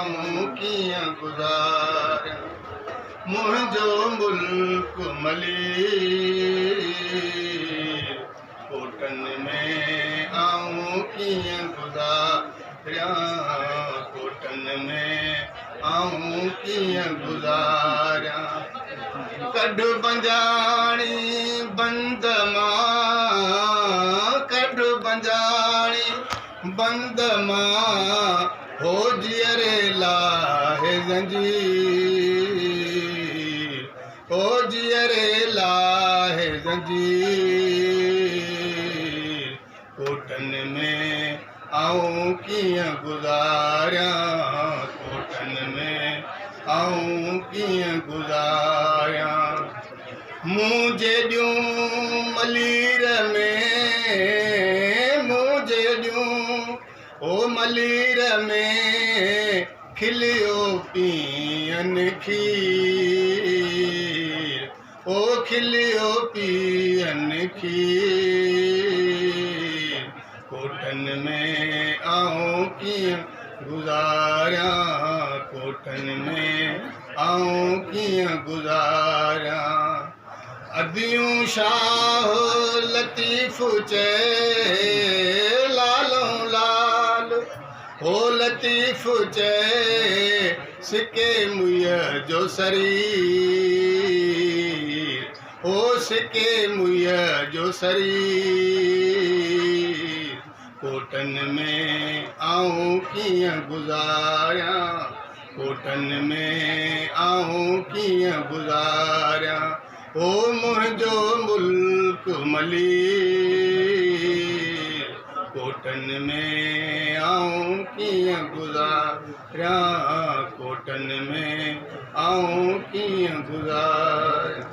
آئون ڪيئن گذاريان؟ منهنجو ملڪ ملير، ڪوٽن ۾ آئون ڪيئن گذاريان؟ ڪوٽن ۾ آئون ڪيئن گذاريان؟ ڪڍ بنجاڻي بند مان، ڪڍ بنجاڻي بند مان، هو جيئري لاهي زنجير، هو جيئري لاهي زنجير. ڪوٽن ۾ آئون ڪيئن گذاريان؟ ڪوٽن ۾ آئون ڪيئن گذاريان؟ مون جيڏيون ملير ۾، مون جيڏيون او ملير ۾، کليو پيئن کير، او کليو پيئن کير. ڪوٽن ۾ آئون ڪيئن گذاريان؟ ڪوٽن ۾ آئون ڪيئن گذاريان؟ اديون شاهه لطيف چئي، لالئون لال هو لطيف چئي، سڪي موئيء جو سرير، هو سڪي موئيء جو سرير. ڪوٽن ۾ آئون ڪيئن گذاريان؟ ڪوٽن ۾ آئون ڪيئن گذاريان؟ او منهنجو ملڪ ملير، ڪوٽن ۾ آئون ڪيئن گذاريان؟ ڪوٽن ۾ آئون ڪيئن گذاريان؟